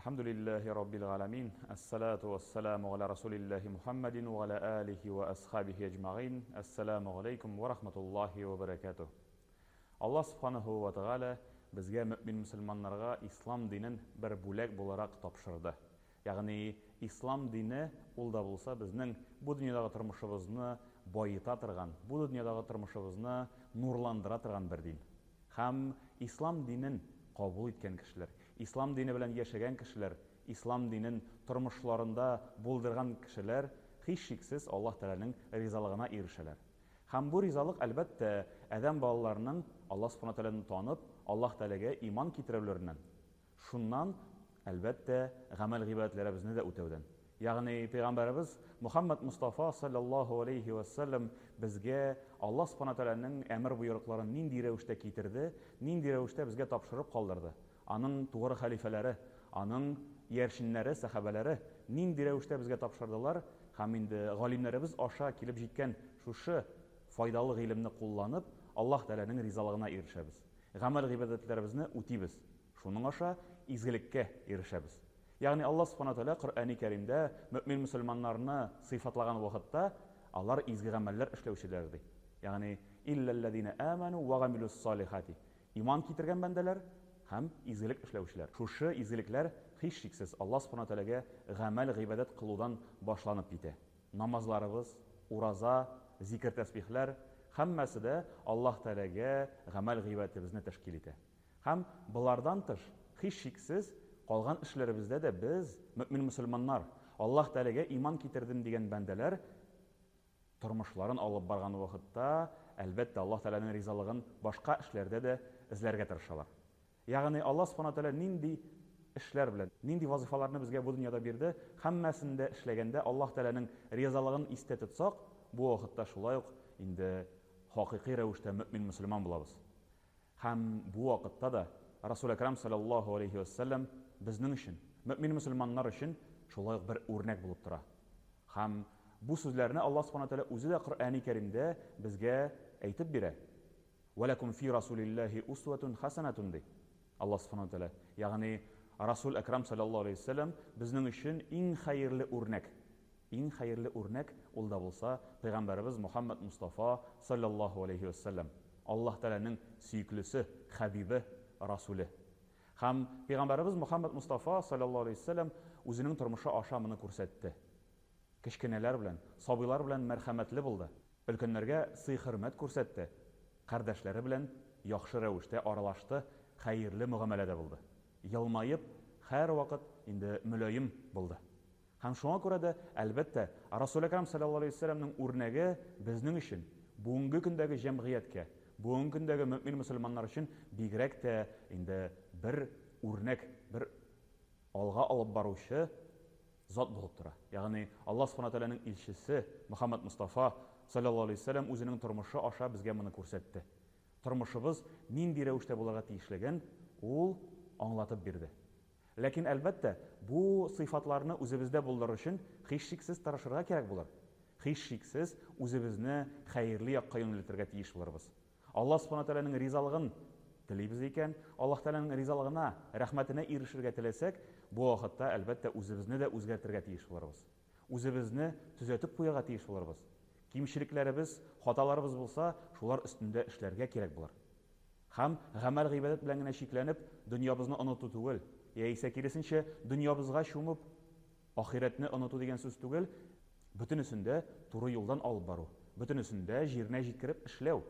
Әлхәмдүлилләһи раббил галәмин, әссәлату вәссәламу галә расулилләһи Мухаммадин ва галә алихи ва асхабихи әҗмәгыйн. Әссәламу галәйкүм ва рахматуллаһи ва бәрәкәтүһ. Аллаһ субханаһу ва тәгалә безгә мөэмин мөселманнарга ислам динен бер бүләк буларак тапшырды. Ягъни ислам дине ул да булса безнең бу дөньядагы тормышыбызны баета торган, бу дөньядагы тормышыбызны нурландыра торган бер дин. Һәм ислам динен кабул иткән кешеләр, ислам дине белән яшәгән кешеләр, ислам динен тормышларында булдырган кешеләр, һичшиксез, Аллаһ Тәгаләнең ризалыгына ирешәләр. Һәм бу ризалык, әлбәттә, адәм балаларының Аллаһ Субхана Тәгаләне танып, Аллаһ Тәгаләгә иман китерүләреннән, Шуннан, әлбәттә, гамәл-гыйбадәтләребезне дә үтәүдән. Ягъни пәйгамбәребез Мөхәммәд Мостафа салләллаһу галәйһи вә сәлләм безгә Аллаһ Субхана Тәгаләнең әмер-боерыкларын нинди рәвештә китерде, нинди рәвештә безгә тапшырып калдырды, аның тугры хәлифәләре, аның иярченнәре, сәхабәләре нинди рәвештә безгә тапшырдылар һәм инде галимнәребез аша килеп җиткән шушы файдалы гыйлемне кулланып, Аллаһ Тәгаләнең ризалыгына ирешәбез. Гамәл-гыйбадәтләребезне үтибез. Шуның аша изгелеккә ирешәбез. Ягъни Аллаһ Субхана Тәгалә Коръәни Кәримдә мөэмин-мөселманнарны сыйфатлаган вакытта, алар изге гамәлләр эшләүчеләр, ди. Ягъни, Илләлләзинә әмәнү вә гамилүс-салихати. Иман китергән бәндәләр һәм изгелек эшләүчеләр. Шушы изгелекләр, һичшиксез, Аллаһ Субхана Тәгаләгә гамәл-гыйбадәт кылудан башланып китә. Намазларыбыз, ураза, зикер-тәсбихләр, һәммәсе дә Аллаһ Тәгаләгә гамәл-гыйбадәтебезне тәшкил итә. Һәм болардан тыш, һичшиксез, калган эшләребездә дә без, мөэмин-мөселманнар, Аллаһ Тәгаләгә иман китердем дигән бәндәләр, тормышларын алып барган вакытта, әлбәттә, Аллаһ Тәгаләнең ризалыгын башка эшләрдә дә эзләргә тырышалар. Ягъни Аллаһ Субхана Тәгалә нинди эшләр белән, нинди вазыйфаларны безгә бу дөньяда бирде, һәммәсен дә эшләгәндә Аллаһ Тәгаләнең ризалыгын истә тотсак, бу вакытта шулай ук инде хакыйкый рәвештә мөэмин-мөселман булабыз. Һәм бу вакытта да Расул Әкрам салләллаһу галәйһи вә сәлләм безнең өчен, мөэмин-мөселманнар өчен шулай ук бер үрнәк булып тора. Һәм бу сүзләрне Аллаһ Субхана Тәгалә үзе дә Коръәни Кәримдә безгә әйтеп бирә. Вә ләкүм фи Расулиллаһи усвәтүн хәсәнәтүн ди Аллаһ Субхана Тәгалә. Ягъни Расул Әкрам салләллаһу галәйһи вә сәлләм безнең өчен иң хәерле үрнәк. Иң хәерле үрнәк ул да булса пәйгамбәребез Мөхәммәд Мостафа салләллаһу галәйһи вә сәлләм, Аллаһ Тәгаләнең сөеклесе, хәбибе, расуле. Һәм пәйгамбәребез Мөхәммәд Мостафа салләллаһу галәйһи вә сәлләм үзенең тормышы аша моны күрсәтте. Кечкенәләр белән, сабыйлар белән мәрхәмәтле булды, өлкәннәргә сый-хөрмәт күрсәтте, кардәшләре белән яхшы рәвештә аралашты, хәерле мөгамәләдә булды. Елмаеп, һәрвакыт инде мөлаем булды. Һәм шуңа күрә дә, әлбәттә, Расул Әкрам салләллаһу галәйһи ва сәлләмнең үрнәге безнең өчен, бүгенге көндәге җәмгыятькә, бүгенге көндәге мөэмин-мөселманнар өчен бигрәк тә инде бер үрнәк, бер алга алып баручы зат булып тора. Ягъни Аллаһ Субхана Тәгаләнең илчесе Мөхәммәд Мостафа салләллаһу галәйһи ва сәлләм үзенең тормышы аша безгә моны күрсәтте. Тормышыбыз нинди рәвештә булырга тиешлеген ул аңлатып бирде. Ләкин, әлбәттә, бу сыйфатларны үзебездә булдырыр өчен һичшиксез тырышырга кирәк булыр. Һичшиксез үзебезне хәерле якка юнәлтергә тиеш булырбыз. Аллаһ Субхана Тәгаләнең ризалыгын телибез икән, Аллаһ Тәгаләнең ризалыгына, рәхмәтенә ирешергә теләсәк, бу вакытта, әлбәттә, үзебезне дә үзгәртергә тиеш булырбыз. Үзебезне төзәтеп куярга тиеш булырбыз. Кимчелекләребез, хаталарыбыз булса, шулар өстендә эшләргә кирәк булыр. Һәм гамәл-гыйбадәт белән генә чикләнеп, дөньябызны оныту түгел, яисә киресенчә, дөньябызга чумып, ахирәтне оныту дигән сүз түгел, бөтенесен дә туры юлдан алып бару, бөтенесен дә җиренә җиткереп эшләү.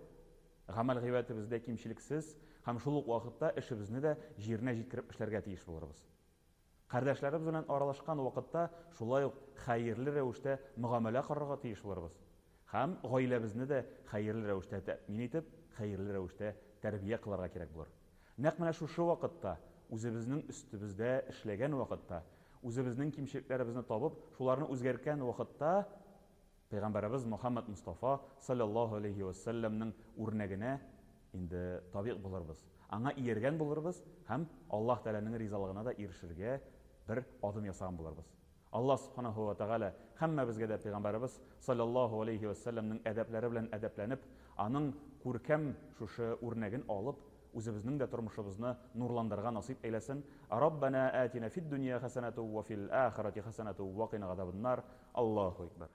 Гамәл-гыйбадәтебездә кимчелексез һәм шул ук вакытта эшебезне дә җиренә җиткереп эшләргә тиеш булырбыз. Кардәшләребез белән аралашкан вакытта шулай ук хәерле рәвештә мөгамәлә корырга тиеш булырбыз. Һәм гаиләбезне дә хәерле рәвештә тәэмин итеп, хәерле рәвештә тәрбия кылырга кирәк булыр. Нәкъ менә шушы вакытта, үзебезнең өстебездә эшләгән вакытта, үзебезнең кимчелекләребезне табып, шуларны үзгәрткән вакытта, Пәйгамбәребез Мөхәммәд Мостафа салләллаһу галәйһи вә сәлләмнең үрнәгенә инде табигъ булырбыз, аңа ияргән булырбыз һәм Аллаһ Тәгаләнең ризалыгына да ирешергә бер адым ясаган булырбыз. Аллаһ Сүбхәнәһү вә Тәгалә һәммәбезгә дә Пәйгамбәребез салләллаһу галәйһи вә сәлләмнең әдәпләре белән әдәпләнеп, аның күркәм шушы үрнәген алып, Үзебезнең дә тормышыбызны нурландырырга насыйп әйләсен. Раббана атина фид дөнья хәсәнәту ва фил ахирати хәсәнәту ва кина газабаннар. Аллаһу акбар.